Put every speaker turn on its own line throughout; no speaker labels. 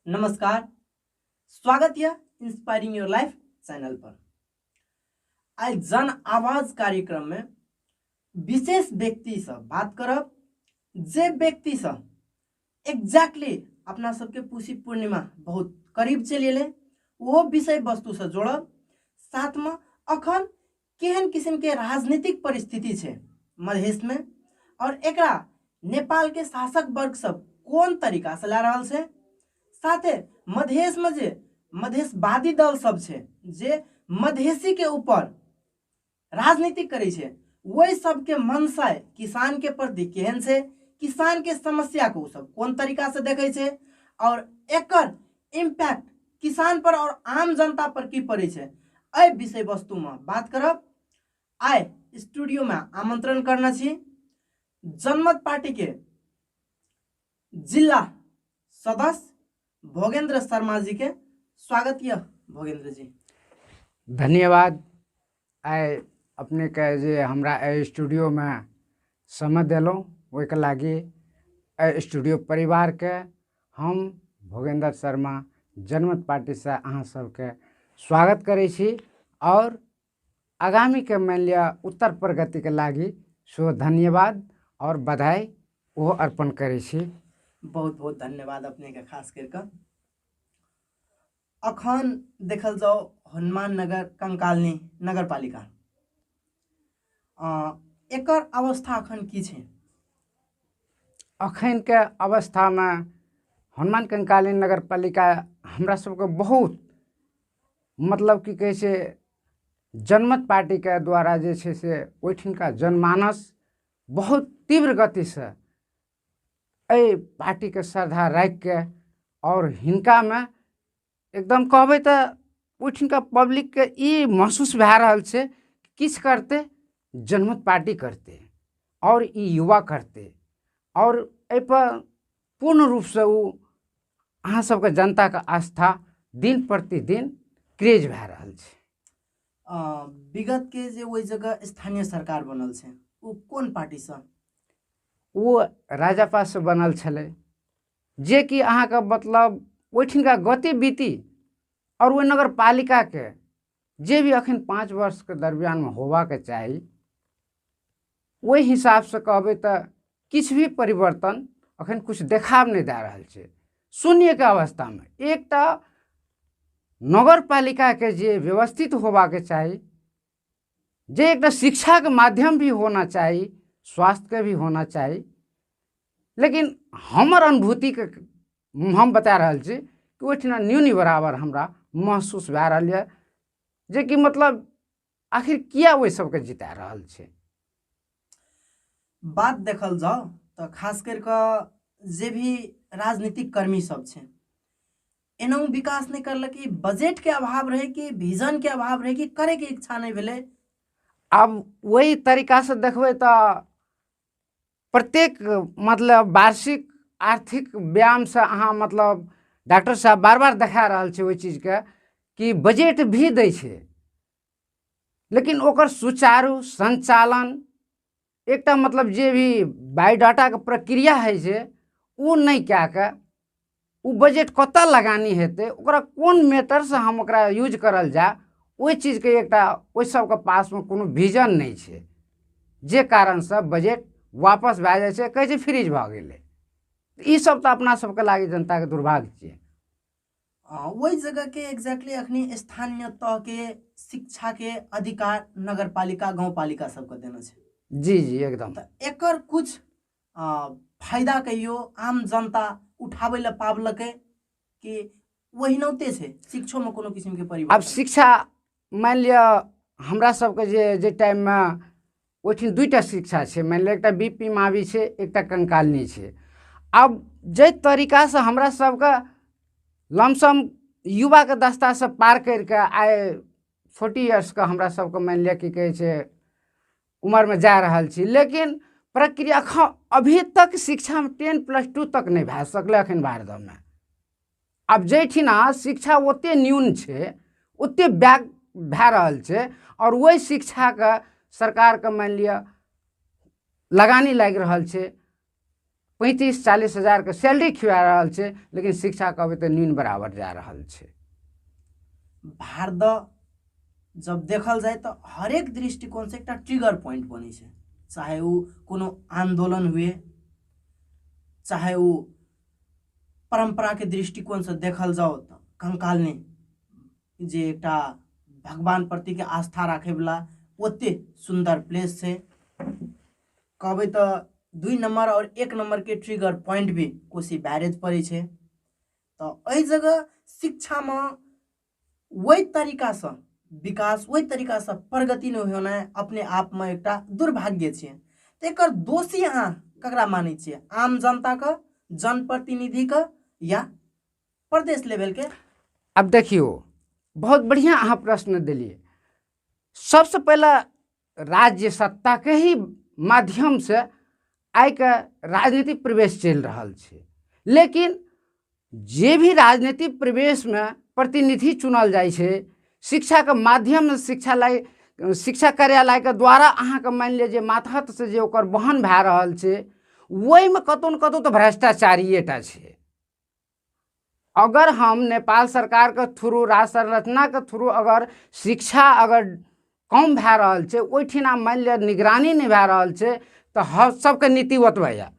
नमस्कार, स्वागत यऽ इंस्पायरिंग your life channel पर। आइ जन आवाज कार्यक्रम में विशेष व्यक्ति से बात करब, जे व्यक्ति से एग्जैक्टली अपना सबके पूसी पूर्णिमा बहुत करीब चलि एलै, ओहो विषय वस्तु से जोड़ब। साथ में अखन केहन किसिम के राजनीतिक परिस्थिति छै मधेश में और एकरा नेपाल के शासक वर्ग सब कोन तरीका से ला रहल छै, साथे मधेश में जे मधेशवादी दल सब छै जे मधेशी के ऊपर राजनीति करै छै, ओहि सबके मनसाय किसान के प्रति केहन छै, किसान के समस्या को सब कोन तरीका से देखै छै और एकर इम्पैक्ट किसान पर और आम जनता पर की पड़ै छै, एहि विषय वस्तु में बात करब। आइ स्टूडियो में आमंत्रण करने छी जनमत पार्टी के जिला सदस्य भोगेंद्र शर्मा जी के। स्वागत यह भोगेंद्र जी।
धन्यवाद। आइ अपनेके जे हमरा एहि स्टूडियोमे समय देलहुँ ओहिके लागि एहि स्टूडियो परिवारके हम भोगेन्द्र शर्मा जनमत पार्टीसँ अहाँ सबके स्वागत करै छी आओर आगामीके मानि लिअ उत्तर प्रगतिके लागि सेहो धन्यवाद आओर बधाई ओहो अर्पण करै छी।
बहुत बहुत धन्यवाद अपनेके। खास करिकऽ अखन देखल जाओ हनुमान नगर कंकालनी नगरपालिका, एकर अवस्था अखन की छै?
अखनके अवस्थामे हनुमान कंकाली नगरपालिका हमरा सबके बहुत मतलब की कहै छै जनमत पार्टीके द्वारा जे छै से ओहिठिनका जनमानस बहुत तीव्र गतिसँ एहि पार्टीके श्रद्धा राखिके आओर हिनकामे एकदम कहबै तऽ ओहिठिनका पब्लिकके ई महसूस भए रहल छै किछु करतै जनमत पार्टी करतै आओर ई युवा करतै आओर एहिपर पूर्ण रूपसँ ओ अहाँ सबके जनताके आस्था दिन प्रतिदिन क्रेज भए रहल छै।
विगत के जे ओहि जगह स्थानीय सरकार बनल छै ओ कोन पार्टीसँ?
ओ राजापासँ बनल छलै, जेकि अहाँके मतलब ओहिठिनका गतिविधि आओर ओहि नगरपालिकाके जे भी अखन 5 वर्षके दरमियानमे होबाक चाही ओहि हिसाबसँ कहबै तऽ किछु भी परिवर्तन अखन किछु देखाब नहि दए रहल छै। शून्यके अवस्थामे एकटा नगरपालिकाके जे व्यवस्थित होबाक चाही, जे एकटा शिक्षाके माध्यम भी होना चाही, स्वास्थ्यके भी होना चाही, लेकिन हमर अनुभूतिके हम बता रहल छी कि ओहिठिना न्यून बराबर हमरा महसूस भए रहल यऽ, जेकि मतलब आखिर किया ओहि सबके जिता रहल छै।
बात देखल जाओ तऽ खास करि कऽ जे भी राजनीतिक कर्मी सब छै एनाहु विकास नहि करलक, कि बजट के अभाव रहे कि विजन के अभाव रहे कि करे के इच्छा नहीं भेलै।
आब ओहि तरीकासँ देखबै तऽ प्रत्येक मतलब वार्षिक आर्थिक व्यायामसँ अहाँ मतलब डॉक्टर साहब बार बार देखा रहल छै ओहि चीजके कि बजट भी दै छै, लेकिन ओकर सुचारू सञ्चालन एकटा मतलब जे भी बायोडाटाके प्रक्रिया होइ छै ओ नहि कए कऽ ओ बजट कतऽ लगानी हेतै, ओकरा कोन मैटरसँ हम ओकरा यूज करल जाय, ओहि चीजके एकटा ओहि सबके पासमे कोनो विजन नहि छै, जे कारणसँ बजट वापस भए जाइ छै, कहै छै फ्रीज भऽ गेलै। ई सब तऽ अपना सबके लागि जनताके दुर्भाग्य छियै।
ओहि जगहके एग्जैक्टली अखनी स्थानीय तहके शिक्षाके अधिकार नगरपालिका गाउँपालिका सबके देने छै।
जी जी एकदम।
तऽ एकर कुछ फायदा कहियो आम जनता उठाबै लए पाबलकै कि ओहिनाते छै शिक्षोमे कोनो किसिमके परिवर्तन?
आब शिक्षा मानि लिअ हमरा सबके जे जे टाइममे ओहिठाम 2टा शिक्षा छै, मानि लिअ एकटा बी पी मावी छै, एकटा कंकालिनी छै। आब जाहि तरीकासँ हमरा सबके लमसम युवाके दस्तासँ पार करिके आइ 40 इयर्सके हमरा सबके मानि लिअ की कहै छै उमरमे जा रहल छी, लेकिन प्रक्रिया अभी तक शिक्षामे 10+2 तक नहि भए सकलै अखन भारतमे। आब जाहिठिना शिक्षा ओते न्यून छै, ओते बैक भए रहल छै आओर ओहि शिक्षाके सरकारके मानि लिअ लगानी लागि रहल छै, 35-40 हजारके सैलरी खुआ रहल छै, लेकिन शिक्षा कहबै तऽ न्यून बराबर जा रहल छै।
भारदह जब देखल जाय तऽ हरेक दृष्टिकोणसँ एकटा ट्रिगर पॉइंट बनै छै, चाहे ओ कोनो आन्दोलन हुए, चाहे ओ परम्पराके दृष्टिकोणसँ देखल जाउ तऽ कंकालनी जे एकटा भगवान प्रतिके आस्था राखैवला ओते सुन्दर प्लेस छै। कहबै तऽ 2 नंबर और 1 नंबर के ट्रिगर पॉइंट भी कोसी बैरेज पड़ै छै। तऽ एहि जगह शिक्षामे ओहि तरीकासँ विकास, ओहि तरीकासँ प्रगति नहि होनाइ अपने आपमे एकटा दुर्भाग्य छै। तऽ एकर दोषी अहाँ ककरा मानै छियै? आम जनताके, जनप्रतिनिधिके या प्रदेश लेवलके?
आब देखियौ, बहुत बढ़िआँ अहाँ प्रश्न देलियै। सबसँ पहिले राज्य सत्ताके ही माध्यमसँ आइके राजनीतिक प्रवेश चलि रहल छै, लेकिन जे भी राजनीतिक प्रवेशमे प्रतिनिधि चुनल जाइ छै शिक्षाके माध्यमसँ, शिक्षा लाइ शिक्षा कार्यालयके द्वारा अहाँके मानि लिअ जे मातहतसँ जे ओकर वहन भए रहल छै, ओहिमे कतहु ने कतहु तऽ भ्रष्टाचारिए टा छै। अगर हम नेपाल सरकारके थ्रू, राज्य संरचनाके थ्रू अगर शिक्षा अगर कम भए रहल छै, ओहिठिना मानि लिअ निगरानी नहि भए रहल छै, तऽ हम सबके नीति ओतबे यऽ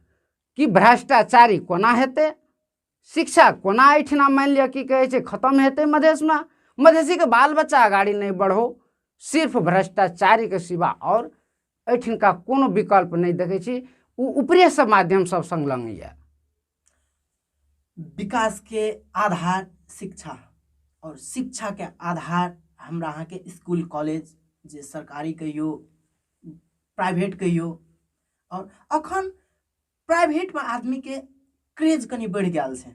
कि भ्रष्टाचारी कोना हेतै, शिक्षा कोना एहिठिना मानि लिअ की कहै छै खतम हेतै मधेशमे, मधेशीके बाल बच्चा अगाडि नहि बढ़ो, सिर्फ भ्रष्टाचारीके सिवा आओर एहिठिनका कोनो विकल्प नहि देखै छी। ओ ऊपरेसँ माध्यम सब संलग्न यऽ।
विकास के आधार शिक्षा और शिक्षा के आधार हमरा अहाँके स्कूल कॉलेज, जे सरकारी कहियौ प्राइवेट कहियौ। और अखन प्राइवेटमे आदमीके क्रेज कनि बढ़ि गेल छै।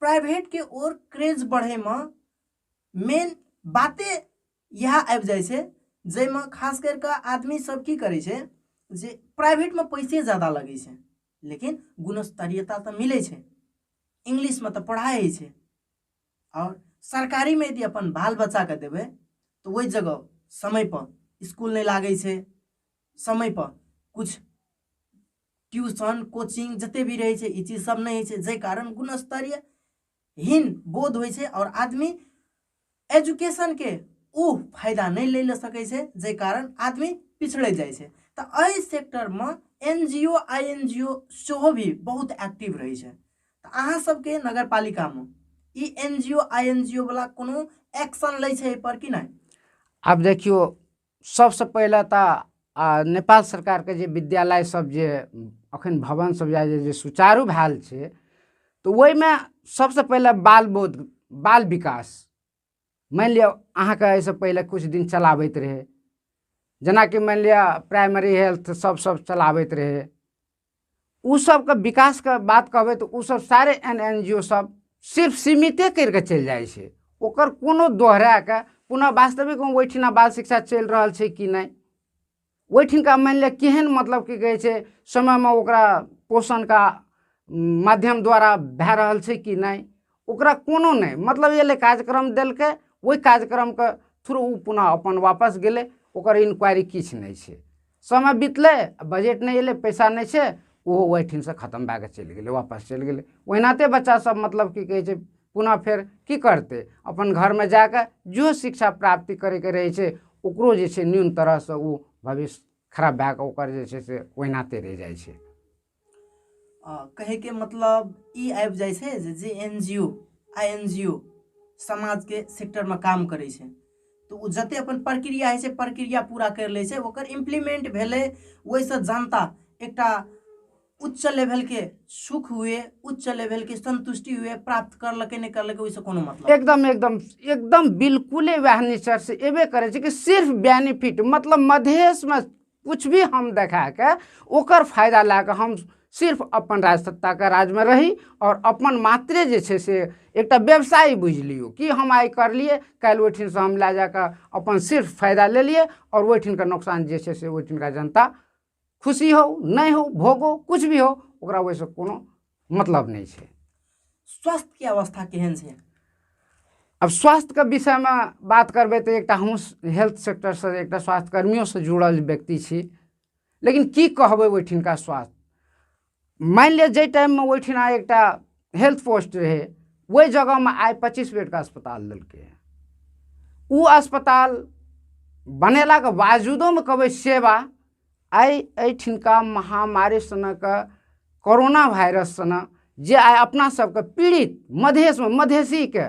प्राइवेटके ओर क्रेज बढ़ैमे मेन बाते इएह आबि जाइ छै, जाहिमे खास करि कऽ आदमी सब की करै छै जे प्राइवेटमे पैसे ज्यादा लगै छै, लेकिन गुणस्तरीयता तऽ मिलै छै, इंग्लिशमे तऽ पढ़ाइ होइ छै। आओर सरकारीमे यदि अपन बाल बच्चाके देबै तऽ ओहि जगह समयपर इसकुल नहि लागै छै, समयपर किछु ट्यूशन कोचिंग जते भी रहै छै ई चीज सब नहि होइ छै, जाहि कारण गुणस्तरीय हीन बोध होइ छै आओर आदमी एजुकेशनके ओ फायदा नहि लै लए सकै छै, जाहि कारण आदमी पिछड़ै जाइ छै। तऽ एहि सेक्टरमे N G O I N G ओ सेहो भी बहुत एक्टिव रहै छै। तऽ अहाँ सबके नगरपालिकामे ई N G O I N G ओ वला कोनो एक्शन लै छै एहिपर कि नहि?
आब देखियौ, सबसँ पहिले तऽ नेपाल सरकारके जे विद्यालय सब जे अखन भवन सब जे सुचारू भेल छै, तऽ ओहिमे सबसँ पहिले बाल बोध बाल विकास मानि लिअ अहाँके एहिसँ पहिले किछु दिन चलाबैत रहै, जेनाकि मानि लिअ प्राइमरी हेल्थ सब सब चलाबैत रहै, ओ सबके विकासके बात कहबै तऽ ओ सब सारे एन एन जी ओ सब सिर्फ सीमिते करिके चलि जाइ छै, ओकर कोनो दोहराके पुनः वास्तविक ओहिठिना बाल शिक्षा चलि रहल छै कि नहि, ओहिठिनका मानि लिअ केहन मतलब की कहै छै समयमे ओकरा पोषणके माध्यम द्वारा भए रहल छै कि नहि, ओकरा कोनो नहि मतलब एलै कार्यक्रम देलकै, ओहि कार्यक्रमके थ्रू ओ पुनः अपन वापस गेलै, ओकर इन्क्वायरी किछु नहि छै। समय बितलै, बजट नहि एलै, पैसा नहि छै, ओहो ओहिठिनसँ खतम भए कऽ चलि गेलै, वापस चलि गेलै। ओहिनाते बच्चा सब मतलब की कहै छै पुनः फेर की करतै, अपन घरमे जाकऽ जो शिक्षा प्राप्ति करैके रहै छै ओकरो जे छै न्यून तरहसँ ओ भविष्य खराब भए कऽ ओकर जे छै से ओहिनाते रहि जाइ छै।
कहैके मतलब ई आबि जाइ छै जे N G O I N G ओ समाजके सेक्टरमे काम करै छै तऽ ओ जते अपन प्रक्रिया होइ छै प्रक्रिया पूरा करि लै छै, ओकर इम्प्लीमेंट भेलै, ओहिसँ जनता एकटा उच्च लेवलके सुख हुए, उच्च लेवलके संतुष्टि हुए प्राप्त करलकै नहि करलकै ओहिसँ कोनो मतलब
एकदम एकदम एकदम बिल्कुले वएह नेचर से एबे करै छै कि सिर्फ बेनिफिट मतलब मधेशमे कुछ भी हम देखा के ओकर फायदा लए कऽ हम सिर्फ अपन राजसत्ताके राजमे रही और अपन मात्रे जे छै से एकटा व्यवसाय बुझि लियौ कि हम आइ करलियै काल्हि ओहिठिनसँ हम लए जाकऽ अपन सिर्फ फायदा लेलियै और ओहिठिनका नोकसान जे छै से ओहिठिनका जनता खुशी हो नहि हो भोगो कुछ भी हो ओकरा ओहिसँ कोनो मतलब नहि छै।
स्वास्थ्यके अवस्था केहन छै?
आब स्वास्थ्यके विषयमे बात करबै तऽ एकटा हमहूँ हेल्थ सेक्टरसँ एकटा स्वास्थ्यकर्मियोसँ जुड़ल व्यक्ति छी, लेकिन की कहबै ओहिठिनका स्वास्थ्य मानि लिअ जाहि टाइममे ओहिठिना एकटा हेल्थ पोस्ट रहै, ओहि जगहमे आइ 25 बेडके अस्पताल देलकै। ओ अस्पताल बनेलाके बावजूदोमे कहबै सेवा आइ एहिठिनका महामारी सनक कोरोना वायरस सनक जे आइ अपना सबके पीड़ित मधेशमे मधेसीके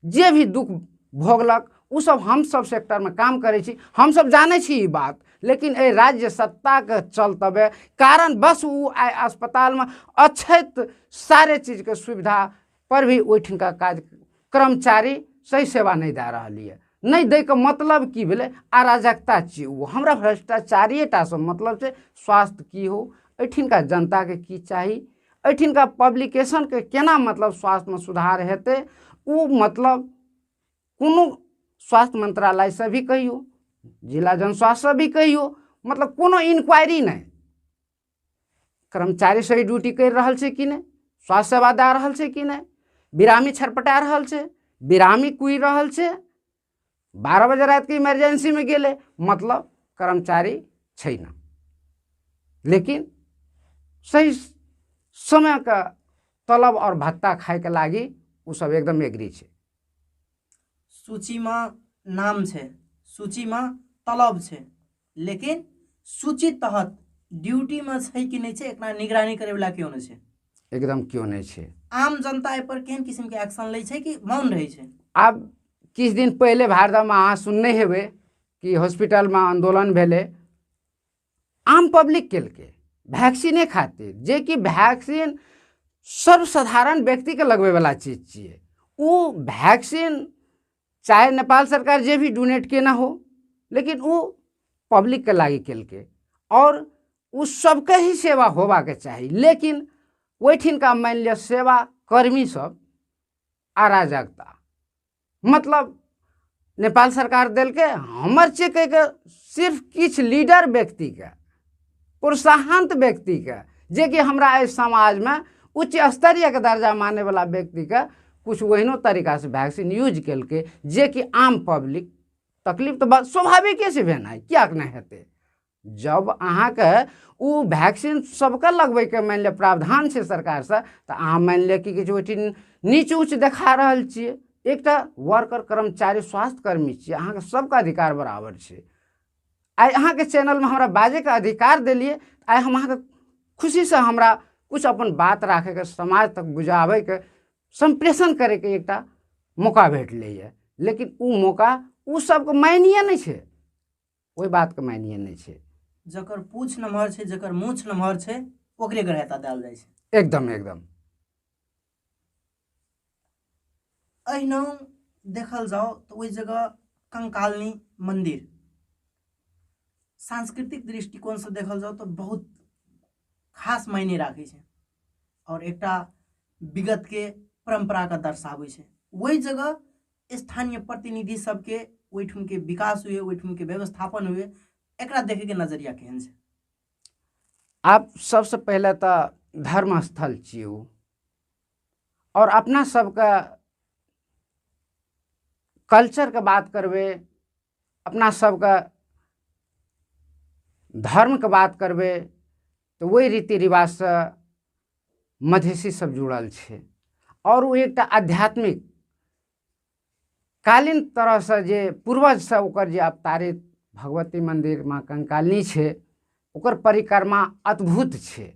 जे भी दुख भोगलक ओ सब हमसब सेक्टरमे काम करै छी, हमसब जानै छी ई बात। लेकिन एहि राज्य सत्ताके चलतबे कारण बस ओ आइ अस्पतालमे अछैत सारे चीजके सुविधा पर भी ओहिठिनका काज कर्मचारी सही सेवा नहि दए रहल यऽ। नहि दैके मतलब की भेलै? अराजकता छियै ओ। हमरा भ्रष्टाचारिएटासँ मतलब छै। स्वास्थ्य की हो, एहिठिनका जनताके की चाही, एहिठिनका पब्लिकेशनके केना मतलब स्वास्थ्यमे सुधार हेतै, ओ मतलब कोनो स्वास्थ्य मंत्रालयसँ भी कहियौ, जिला जन स्वास्थ्यसँ भी कहियौ, मतलब कोनो इंक्वायरी नहि। कर्मचारी सही ड्यूटी करि रहल छै कि नहि, स्वास्थ्य सेवा दए रहल छै कि नहि, बिरामी छटपटा रहल छै, बिरामी कुहि रहल छै, 12 बजे रातिके इमरजेंसीमे गेलै, मतलब कर्मचारी छै ना। लेकिन सही समयके तलब आओर भत्ता खायके लागि ओ सब एकदम एग्री छै।
सूचीमे नाम छै, सूचीमे तलब छै, लेकिन सूची तहत ड्यूटीमे छै कि नहि छै एकरा निगरानी करैवला केओ नहि छै,
एकदम केओ नहि छै।
आम जनता एहि पर केहन किसिमके एक्शन लै छै कि मौन रहै छै?
आब किछु दिन पहिले भारतमे अहाँ सुनने हेबै कि हॉस्पिटलमे आन्दोलन भेलै, आम पब्लिक केलकै वैक्सीने खातिर, जेकि वैक्सीन सर्वसाधारण व्यक्तिके लगबैवला चीज छियै। ओ वैक्सीन चाहे नेपाल सरकार जे भी डोनेट केने हो, लेकिन ओ पब्लिकके लागि केलकै आओर ओ सबके ही सेवा होबाके चाही। लेकिन ओहिठिनका मानि लिअ सेवा कर्मी सब अराजकता, मतलब नेपाल सरकार देलकै हमर छियै कहिके सिर्फ किछु लीडर व्यक्तिके, प्रोत्साहन व्यक्तिके, जेकि हमरा एहि समाजमे उच्च स्तरीयके दर्जा मानैवला व्यक्तिके किछु ओहनो तरीकासँ वैक्सीन यूज केलकै, जेकि आम पब्लिक तकलीफ तऽ स्वाभाविके छै भेनाइ, किएक नहि हेतै? जब अहाँके ओ वैक्सीन सबके लगबैके मानि लिअ प्रावधान छै सरकारसँ, तऽ अहाँ मानि लिअ कि किछु ओहिठिन नीच ऊँच देखा रहल छियै। एकटा वर्कर कर्मचारी स्वास्थ्यकर्मी छियै, अहाँके सबके अधिकार बराबर छै। आइ अहाँके चैनलमे हमरा बाजैके अधिकार देलियै, आइ हम अहाँके खुशीसँ हमरा किछु अपन बात राखैके, समाज तक बुझाबैके, सम्प्रेषण करैके एकटा मौका भेटलैए। लेकिन ओ मौका ओ सबके मानिए नहि छै, ओहि बातके मानिए नहि छै।
जकर पूछ नमहर छै, जकर मूछ नमहर छै, ओकरे ग्राह्यता देल जाइ छै।
एकदम एकदम।
एहिना देखल जाओ तऽ ओहि जगह कंकालनी मंदिर सांस्कृतिक दृष्टिकोणसँ देखल जाओ तऽ बहुत खास मायने राखै छै और एकटा विगत के परंपरा के दर्शाबै छै। ओहि जगह स्थानीय प्रतिनिधि सबके ओहिठाम के विकास हुए, ओहिठाम के व्यवस्थापन हुए, एकरा देखे के नजरिया केहन छै?
आब सबसँ पहिले तऽ धर्मस्थल छियै ओ, और अपना सबके कल्चरके बात करबै, अपना सबके धर्मके बात करबै तऽ ओहि रीति रिवाजसँ मधेसी सब जुड़ल छै। और ओ एकटा आध्यात्मिक कालीन तरहसँ जे पूर्वजसँ ओकर जे अवतारित भगवती मन्दिर माँ कंकालिनी छै, ओकर परिक्रमा अद्भुत छै।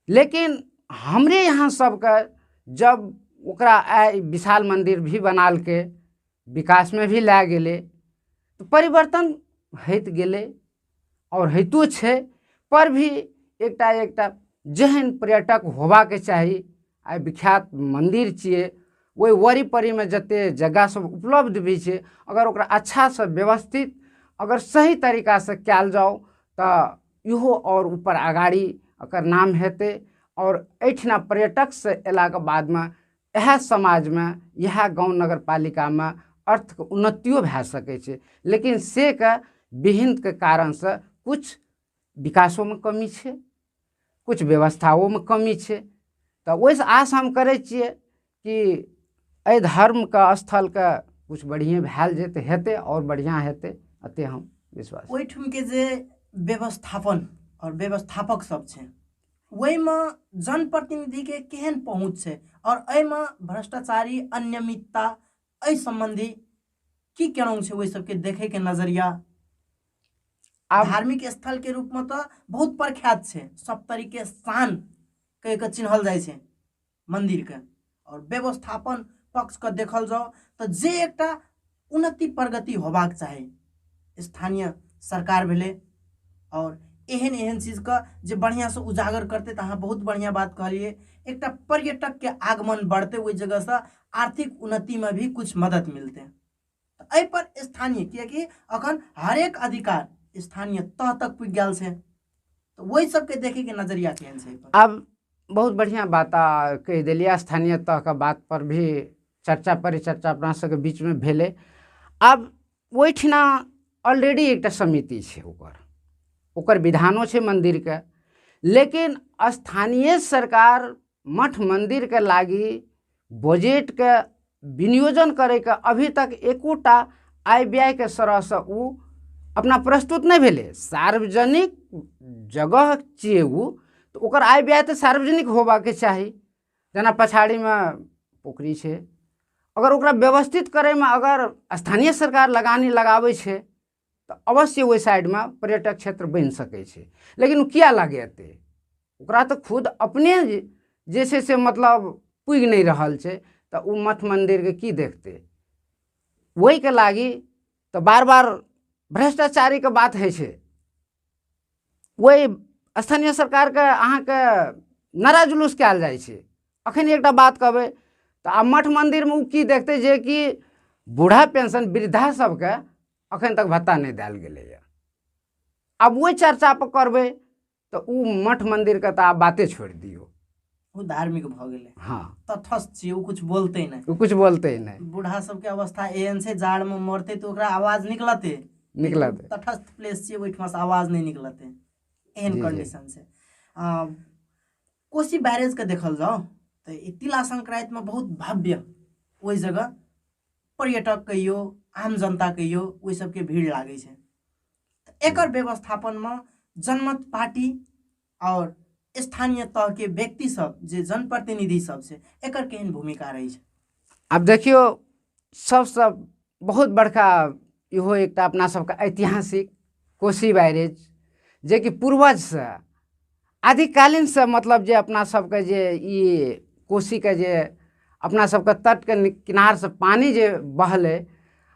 लेकिन हमरे यहाँ सबके जब ओकरा आइ विशाल मन्दिर भी बनालकै, विकासमे भी लए गेलै, तऽ परिवर्तन होइत गेलै आओर होइतो छै, पर भी एकटा एकटा जेहन पर्यटक होबाके चाही, आइ विख्यात मन्दिर छियै, ओहि वरीपरीमे जते जगह सब उपलब्ध भी छै, अगर ओकरा अच्छासँ व्यवस्थित अगर सही तरीकासँ कयल जाउ तऽ इहो आओर ऊपर अगाड़ी एकर नाम हेतै। आओर एहिठिना पर्यटकसँ अयलाके बादमे इएह समाजमे इएह गाँव नगरपालिकामे अर्थके उन्नतियो भए सकै छै। लेकिन से के विहीनके कारणसँ किछु विकासोमे कमी छै, किछु व्यवस्थाओमे कमी छै। तऽ ओहिसँ आश हम करै छियै कि एहि धर्मके स्थलके किछु बढ़िएँ भएल जेतै, हेतै आओर बढ़िआँ हेतै, एतेक हम विश्वास।
ओहिठामके जे व्यवस्थापन आओर व्यवस्थापक सब छै, ओहिमे जनप्रतिनिधिके केहन पहुँच छै आओर एहिमे भ्रष्टाचारी अनियमितता एहि सम्बन्धी की केना छै, ओहि सबके देखैके नजरिया?
आब
धार्मिक स्थल के रूप में तो बहुत प्रख्यात छै, सब तरीके शान कहि के चिन्हल जाइ छै मंदिर के, और व्यवस्थापन पक्ष के देखल जाओ तो जे एकटा उन्नति प्रगति होबाक चाही स्थानीय सरकार भेलै और एहन एहन चीज के जे बढ़िया से उजागर करते। तो अहाँ बहुत बढ़िया बात कहलिए, एकटा पर्यटक के आगमन बढ़ते, ओहि जगह से आर्थिक उन्नति में भी कुछ मदद मिलते। तो एहि पर स्थानीय, कियाकि अखन हरेक अधिकार स्थानीय तह तक पुगि गेल छै, तो ओहि सबके देखे के नजरिया केहन छै एहि पर?
आब बहुत बढ़िया बात कहि देलियै, स्थानीय तह के बात पर भी चर्चा परिचर्चा अपना सबके बीच में भेलै। आब ओहिठिना ऑलरेडी एकटा समिति छै, ओकर विधानो छै मंदिर के, लेकिन स्थानीय सरकार मठ मंदिर के लागी बजट के विनियोजन करे के अभी तक एकोटा आय व्यय के सरहसँ ओ अपना प्रस्तुत नहि भेलै। सार्वजनिक जगह छियै ओ, तऽ ओकर आय व्यय तऽ सार्वजनिक होबाके चाही। जेना पछाड़ीमे पोखरि छै, अगर ओकरा व्यवस्थित करैमे अगर स्थानीय सरकार लगानी लगाबै छै तऽ अवश्य ओहि साइडमे पर्यटक क्षेत्र बनि सकै छै। लेकिन ओ किया लगेतै? ओकरा तऽ खुद अपने जे छै से मतलब पुगि नहि रहल छै, तऽ ओ मठ मन्दिरके की देखतै? ओहिके लागि तऽ बार बार भ्रष्टाचारीके बात होइ छै। ओहि स्थानीय सरकारके अहाँके नारा जुलूस कयल जाइ छै। अखन एकटा बात कहबै तऽ आब मठ मन्दिरमे ओ की देखतै जे कि बूढ़ा पेंशन वृद्धा सबके अखन तक भत्ता नहि देल गेलैए। आब ओहि चर्चा पर करबै तऽ ओ मठ मन्दिरके तऽ आब बाते छोड़ि दियौ,
ओ धार्मिक भऽ गेलै।
हँ,
तटस्थ छियै, ओ कुछ बोलतै नहि,
ओ कुछ बोलतै नहि।
बूढ़ा सबके अवस्था एहन छै, जाड़मे मरतै तऽ ओकरा आवाज निकलतै,
निकलतै।
तटस्थ प्लेस छियै, ओहिठमा से आवाज नहि निकलतै, एहन कंडीशन छै। कोसी बैरेज के देखल जाओ तऽ ई तिला संक्रांतिमे बहुत भव्य ओहि जगह पर्यटक कहियो आम जनता कहियो ओहि सबके भीड़ लागै छै। तऽ एकर व्यवस्थापनमे जनमत पार्टी और स्थानीय तह के व्यक्ति सब जे जनप्रतिनिधि सब छै, एकर केहन भूमिका रहै छै?
आब देखियौ, सबसँ बहुत बड़का इहो एकटा अपना सबके ऐतिहासिक कोसी बैरेज, जेकि पूर्वजसँ आदिकालीनसँ मतलब जे अपना सबके जे ई कोसीके जे अपना सबके तटके किनारसँ पानि जे बहलै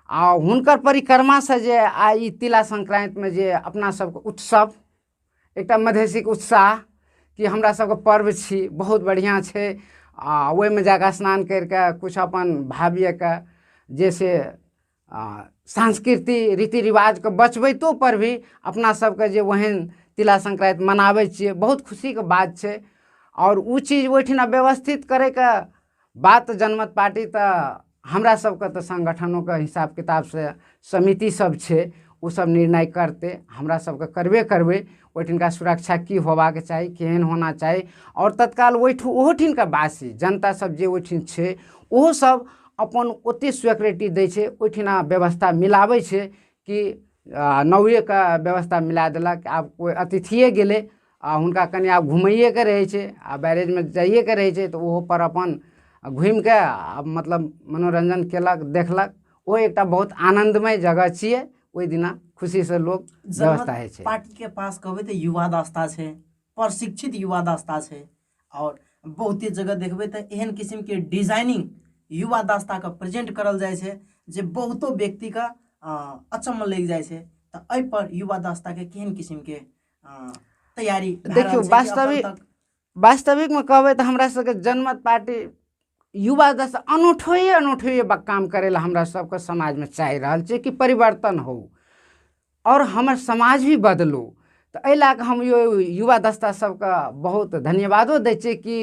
आ हुनकर परिक्रमासँ जे आ ई तिला संक्रान्तिमे जे अपना सबके उत्सव, एकटा मधेशीके उत्साह कि हमरा सबके पर्व छी, बहुत बढ़िआँ छै। आ ओहिमे जाकऽ स्नान करिके किछु अपन भाव्यके जे से संस्कृति रीति रिवाजके बचबैतो पर भी अपना सबके जे ओहन तिला संक्रान्ति मनाबै छियै, बहुत खुशीके बात छै। आओर ओ चीज ओहिठिना व्यवस्थित करैके बात जनमत पार्टी तऽ हमरा सबके तऽ संगठनोके हिसाब किताबसँ समिति सब छै, ओ सब निर्णय करतै, हमरा सबके करबे करबै। ओहिठिनका सुरक्षा की होबाक चाही, केहन होना चाही, आओर तत्काल ओहिठु ओहोठिनका वासी जनता सब जे ओहिठिन छै ओहो सब अपन ओते स्वीकृति दै छै, ओहिठिना व्यवस्था मिलाबै छै कि नौएके व्यवस्था मिला देलक। आब कोइ अतिथिए गेलै आ हुनका कनि आब घुमैएके रहै छै आ बैरेजमे जाइएके रहै छै, तऽ ओहो पर अपन घुमिके आ मतलब मनोरञ्जन केलक, देखलक। ओ एकटा बहुत आनन्दमय जगह छियै, ओहि दिना खुशीसँ लोक व्यवस्था होइ छै।
पार्टीके पास कहबै तऽ युवा दस्ता छै, प्रशिक्षित युवा दस्ता छै, और बहुते जगह देखबै तऽ एहन किसिमके डिजाइनिंग युवा दस्ताके प्रेजेंट करल जाइ छै जे बहुतो व्यक्तिके अचम्म लागि जाइ छै। तऽ एहि पर युवा दस्ताके केहन किसिमके तैयारी भए रहल
देखियौ,
छै कि अखन तक?
वास्तविकमे कहबै तऽ हमरा सबके जनमत पार्टी युवा दस्ता अनूठोए अनूठोए काम करै लए हमरा सबके समाजमे चाहि रहल छै कि परिवर्तन हो और हमर समाज भी बदलू। तऽ एहि लए कऽ हम युवा दस्ता सबके बहुत धन्यवादो दै छियै कि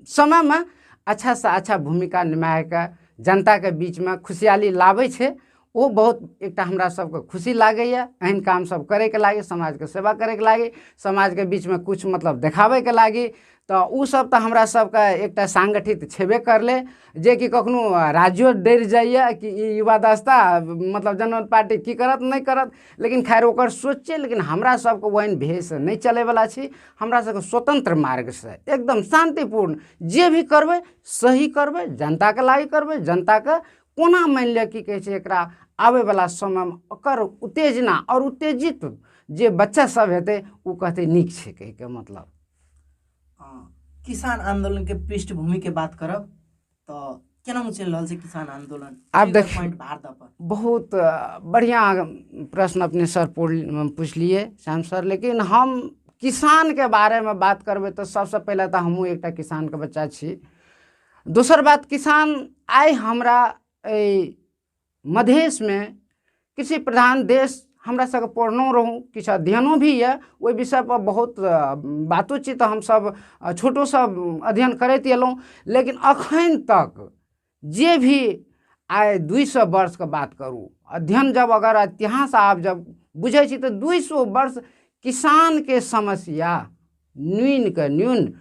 समयमे अच्छासँ अच्छा भूमिका निमाहिके जनताके बीचमे खुशहाली लाबै छै। ओ बहुत एकटा हमरा सबके खुशी लागैए। एहन काम सब करैके लागि, समाजके सेवा करैके लागि, समाजके बीचमे किछु मतलब देखाबैके लागि, तऽ ओ सब तऽ हमरा सबके एकटा सांगठित छेबे करलै, जेकि कखनो राज्यो डरि जाइए कि ई युवा दस्ता मतलब जनमत पार्टी की करत नहि करत, लेकिन खैर ओकर सोच छै। लेकिन हमरा सबके ओहन भेष नहि चलैवला छी, हमरा सबके स्वतंत्र मार्गसँ एकदम शान्तिपूर्ण जे भी करबै सही करबै, जनताके लागि करबै, जनताके कोना मानि लिअ की कहै छै एकरा आबैवला समयमे ओकर उत्तेजना आओर उत्तेजित जे बच्चा सब हेतै ओ कहतै नीक छै कहिके मतलब।
किसान आंदोलन के पृष्ठभूमि के बात करब तऽ केना चलि रहल छै किसान आंदोलन?
आब देखियौ, बहुत बढ़िआँ प्रश्न अपने सर पुछलियै श्याम सर। लेकिन हम किसानके बारेमे बात करबै तऽ सबसँ पहिले तऽ हमहूँ एकटा किसानके बच्चा छी। दोसर बात, किसान आइ हमरा एहि मधेशमे कृषि प्रधान देश हमरा सबके पढ़नो रहूँ, किछु अध्ययनो भी यऽ ओहि विषयपर, बहुत बातोचीत हमसब छोटोसँ अध्ययन करैत एलहुँ। लेकिन अखन तक जे भी आइ 200 वर्षके बात करू, अध्ययन जब अगर इतिहास आब जब बुझै छी तऽ 200 वर्ष किसानके समस्या न्यूनके न्यून,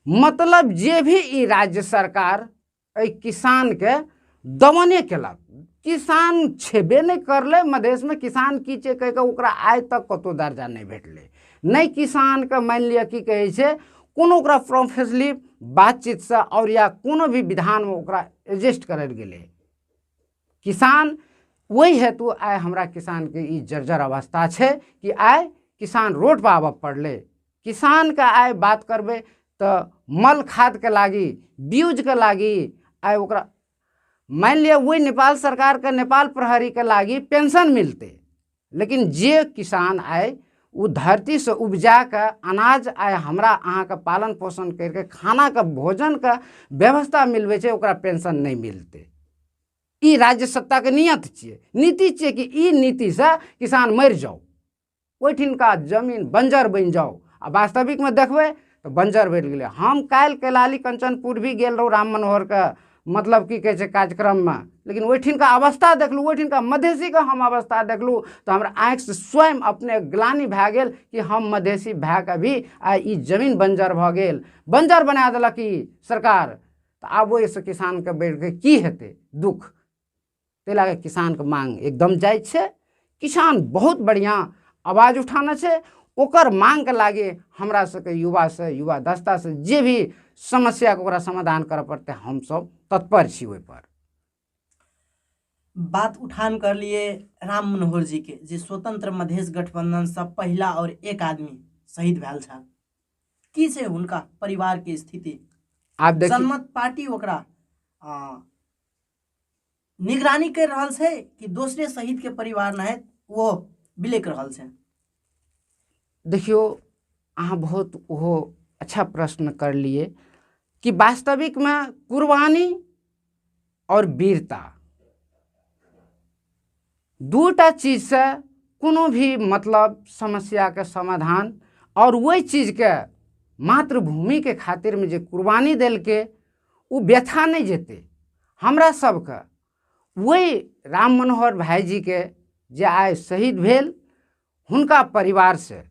मतलब जे भी ई राज्य सरकार एहि किसानके दमने केलक, किसान छेबे नहि करलै। मधेशमे किसान की छै कहि कऽ ओकरा आइ तक कतहु दर्जा नहि भेटलै, नहि किसानके मानि लिअ की कहै छै कोनो ओकरा प्रोफेसली बातचीतसँ आओर या कोनो भी विधानमे ओकरा एडजस्ट करल गेलै किसान। ओहि हेतु आइ हमरा किसानके ई जर्जर अवस्था छै कि आइ किसान रोडपर आबऽ पड़लै। किसानके आइ बात करबै तऽ मल खादके लागि, बीजके लागि आइ ओकरा मानि लिअ ओहि नेपाल सरकारके नेपाल प्रहरीके लागि पेंशन मिलतै, लेकिन जे किसान आइ ओ धरतीसँ उपजा कऽ अनाज आइ हमरा अहाँके पालन पोषण करिके खानाके भोजनके व्यवस्था मिलबै छै, ओकरा पेंशन नहि मिलतै। ई राज्य सत्ताके नियत छियै, नीति छियै कि ई नीतिसँ किसान मरि जाउ, ओहिठिनका जमीन बंजर बनि जाउ। आ वास्तविकमे देखबै तऽ बंजर बनि गेलै। हम काल्हि कैलाली कंचनपुर भी गेल रहूँ राम मनोहरके मतलब की कहै छै कार्यक्रममे, लेकिन ओहिठिनका अवस्था देखलहुँ, ओहिठिनका मधेशीके हम अवस्था देखलहुँ तऽ हमरा आँखिसँ स्वयं अपने ग्लानि भए गेल कि हम मधेशी भए कऽ भी आइ ई जमीन बंजर भऽ गेल, बंजर बना देलक ई सरकार। तऽ आब ओहिसँ किसानके बढ़ि कऽ की हेतै दुःख। ताहि लए कऽ किसानके मांग एकदम जायज छै, किसान बहुत बढ़िआँ आवाज उठाने छै। ओकर मांगके लागि हमरा सबके युवासँ, युवा दस्तासँ जे भी समस्याके ओकरा समाधान करऽ पड़तै हमसब तत्पर छी ओहिपर।
बात उठान कर लिए राम मनोहर जी के, जे स्वतंत्र मधेश गठबंधन से पहला और एक आदमी शहीद भेल छल, की छै हुनका परिवार के स्थिति?
आब देखियौ,
जनमत पार्टी ओकरा निगरानी कर रहल छै कि दोसरे शहीद के परिवार नहैत वो बिलक रहल छै?
देखियौ, अहाँ बहुत ओहो अच्छा प्रश्न करलियै कि वास्तविकमे कुर्बानी और वीरता दूटा चीजसँ कोनो भी मतलब समस्याके समाधान और ओहि चीजके मातृभूमिके खातिरमे जे कुर्बानी देलकै ओ व्यथा नहि जेतै। हमरा सबके ओहि राम मनोहर भाइजीके जे आइ शहीद भेल हुनका परिवारसँ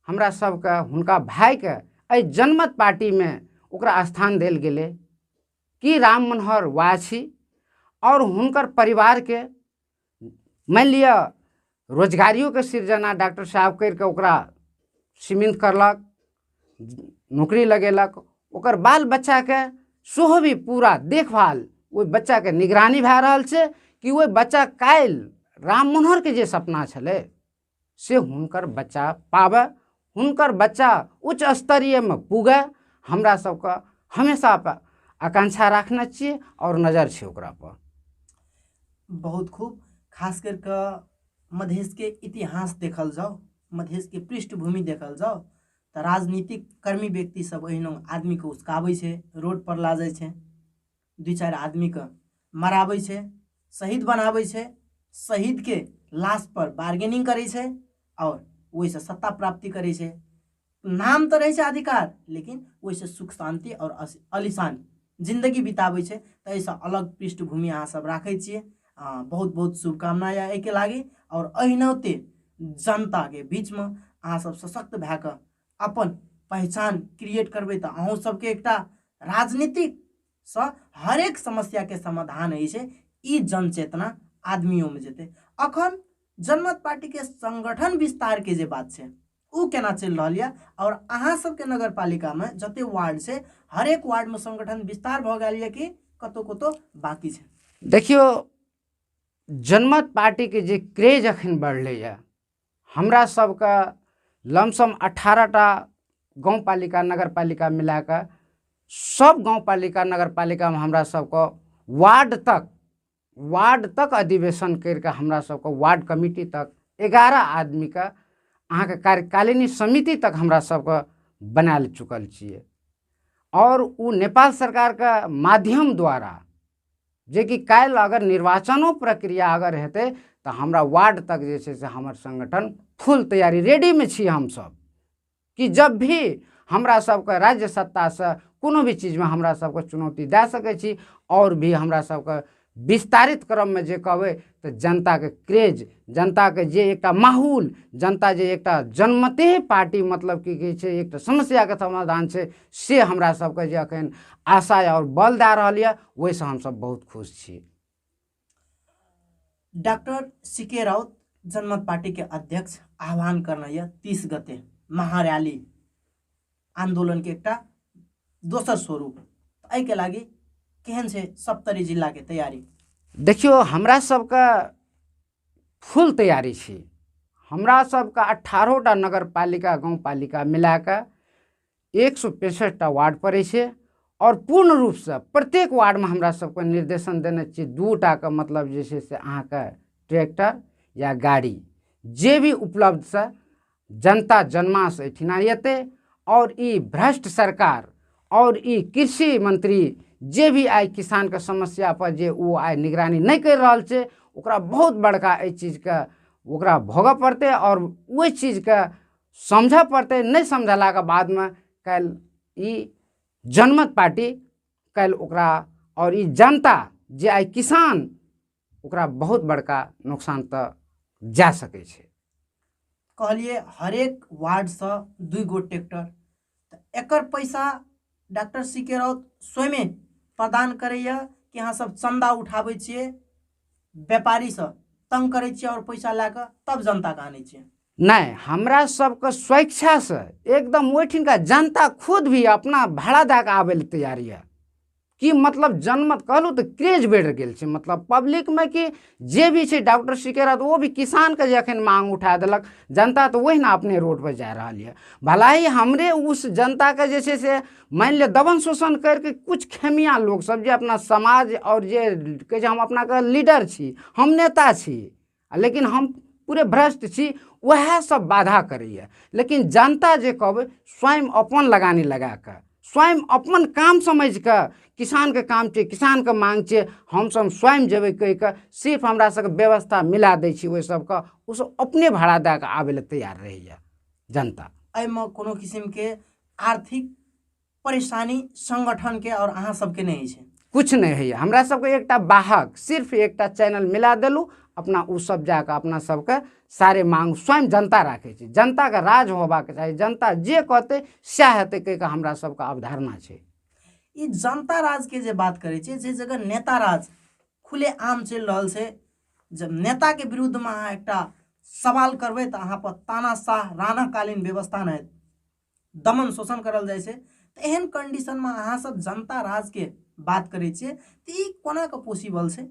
हमरा सबके हुनका भाइके एहि जनमत पार्टीमे ओकरा स्थान देल गेलै कि राम मनोहर वएह छी और हुनकर परिवारके मानि लिअ रोजगारियोके सृजना डॉक्टर साहब करिके ओकरा सीमित करलक, नौकरी लगेलक, ओकर बाल बच्चाके सेहो भी पूरा देखभाल ओहि बच्चाके निगरानी भए रहल छै कि ओहि बच्चा काल्हि राम मनोहरके जे सपना छलै से हुनकर बच्चा पाबै, हुनकर बच्चा उच्च स्तरीयमे पुगै। हमरा सबके हमेशा आकांक्षा राखने छियै और नजर छै ओकरा पर।
बहुत खूब। खास करके मधेश के इतिहास देखल जाओ, मधेश के पृष्ठभूमि देखल जाओ तऽ राजनीतिक कर्मी व्यक्ति सब एहनो आदमी के उस्काबै छै, रोड पर ला जाइ छै, दू चारि आदमी के मराबै छै, शहीद बनाबै छै, शहीद के लाश पर बार्गेनिंग करै छै और ओहिसँ सत्ता प्राप्ति करै छै। नाम तऽ रहै छै अधिकार, लेकिन ओहिसँ सुख शान्ति और आलिशान जिन्दगी बिताबै छै। तऽ एहिसँ अलग पृष्ठभूमि अहाँ सब राखै छियै। बहुत बहुत शुभकामना यऽ एहिके लागि। आओर एहिनाते जनताके बीचमे अहाँ सब सशक्त भए कऽ अपन पहचान क्रिएट करबै तऽ अहूँ सबके एकटा राजनीतिक सँ हरेक समस्याके समाधान होइ छै, ई जनचेतना आदमियोमे जेतै। अखन जनमत पार्टीके संगठन विस्तारके जे बात छै ओ केना चलि रहल यऽ, आओर अहाँ सबके नगरपालिकामे जते वार्ड छै हरेक वार्डमे संगठन विस्तार भऽ गेल यऽ कि कतौ कतौ बाकी छै?
देखियौ, जनमत पार्टीके जे क्रेज अखन बढ़लैए, हमरा सबके लमसम 18टा गाउँपालिका नगरपालिका मिलाकऽ सब गाउँपालिका नगरपालिकामे हमरा सबके वार्ड तक अधिवेशन करिके हमरा सबके वार्ड कमिटी तक 11 आदमीके अहाँके कार्यकारिणी समिति तक हमरा सबके बना चुकल छियै। आओर ओ नेपाल सरकारके माध्यम द्वारा जेकि काल्हि अगर निर्वाचनो प्रक्रिया अगर हेतै तऽ हमरा वार्ड तक जे छै से हमर संगठन फुल तैयारी रेडीमे छी हमसब कि जब भी हमरा सबके राज्य सत्तासँ कोनो भी चीजमे हमरा सबके चुनौती दए सकै छी। आओर भी हमरा सबके विस्तारित क्रममे जे कहबै तऽ जनताके क्रेज, जनताके जे एकटा माहौल, जनता जे एकटा जनमते पार्टी मतलब की कहै छै एकटा समस्याके समाधान छै, से हमरा सबके जे अखन आशा आओर बल दए रहल यऽ ओहिसँ हमसब बहुत खुश छी।
डॉक्टर सी के राउत जनमत पार्टी के अध्यक्ष आह्वान करना यह 30 गते महारैली आंदोलन के एकटा दोसर स्वरूप, एहि के लागि केहन छै सप्तरी जिला के तैयारी?
देखियौ, हमरा सबके फुल तैयारी छी। हमरा सबके 18टा नगरपालिका गाउँपालिका मिलाकऽ 165टा वार्ड पड़ै छै और पूर्ण रूपसँ प्रत्येक वार्डमे हमरा सबके निर्देशन देने छियै 2टाके मतलब जे छै से अहाँके ट्रैक्टर या गाड़ी जे भी उपलब्धसँ जनता जनमास एहिठिना एतै। और ई भ्रष्ट सरकार और ई कृषि मंत्री जे भी आइ किसानके समस्या पर जे ओ आइ निगरानी नहि करि रहल छै, ओकरा बहुत बड़का एहि चीजके ओकरा भोगऽ पड़तै और ओहि चीजके समझऽ पड़तै। नहि समझलाके बादमे काल्हि ई जनमत पार्टी काल्हि ओकरा और ई जनता जे आइ किसान ओकरा बहुत बड़का नुकसान तऽ जा सकै छै।
कहलिए हरेक वार्डसँ 2 गो ट्रैक्टर, तऽ एकर पैसा डॉक्टर सी के राउत स्वयं प्रदान करैया कि अहाँ सब चंदा उठाबै छियै, व्यापारीसँ तंग करै छियै और पैसा लए कऽ तब जनताके आनै छियै?
नहि, हमरा सबके स्वेच्छासँ एकदम ओहिठिनका जनता खुद भी अपना भाड़ा दए कऽ आबै लए तैयार यऽ कि मतलब जनमत कहलहुँ तऽ क्रेज बढ़ि गेल छै मतलब पब्लिकमे कि जे भी छै डॉक्टर सी के राउत ओ भी किसानके जे अखन मांग उठा देलक, जनता तऽ ओहिना अपने रोडपर जा रहल यऽ। भला ही हमरे उस जनताके जे छै से मानि लिअ दमन शोषण करिके कुछ खेमिया लोकसब जे अपना समाज आओर जे कहै छै हम अपनाके लीडर छी, हम नेता छी, लेकिन हम पूरे भ्रष्ट छी, वएह सब बाधा करैए। लेकिन जनता जे कहबै स्वयं अपन लगानी लगाकऽ स्वयं अपन काम समझिकऽ किसानके काम छियै, किसानके मांग छियै, हमसब स्वयं जेबै कहिकऽ सिर्फ हमरा सबके व्यवस्था मिला दै छी ओहि सबके, ओसब अपने भाड़ा दए कऽ आबै लए तैयार रहैए जनता।
एहिमे कोनो किसिमके आर्थिक परेशानी संगठनके और अहाँ सबके नहि होइ छै?
कुछ नहि होइए। हमरा सबके एकटा वाहक सिर्फ एकटा चैनल मिला देलहुँ, अपना ओ सब जाकऽ अपना सबके सारे मांग स्वयं जनता राखै छै। जनताके राज होबाक चाही, जनता जे कहतै सएह हेतै कहि कऽ हमरा सबके अवधारणा छै।
ई जनता राजके जे बात करै छियै, जे जगह नेता राज खुले आम चलि रहल छै, जब नेताके विरुद्धमे अहाँ एकटा सवाल करबै तऽ अहाँ पर तानाशाह राणाकालीन व्यवस्था नहि दमन शोषण करल जाइ छै, तऽ एहन कंडीशनमे अहाँ सब जनता राजके बात करै छियै तऽ ई कोना कऽ पॉसिबल छै?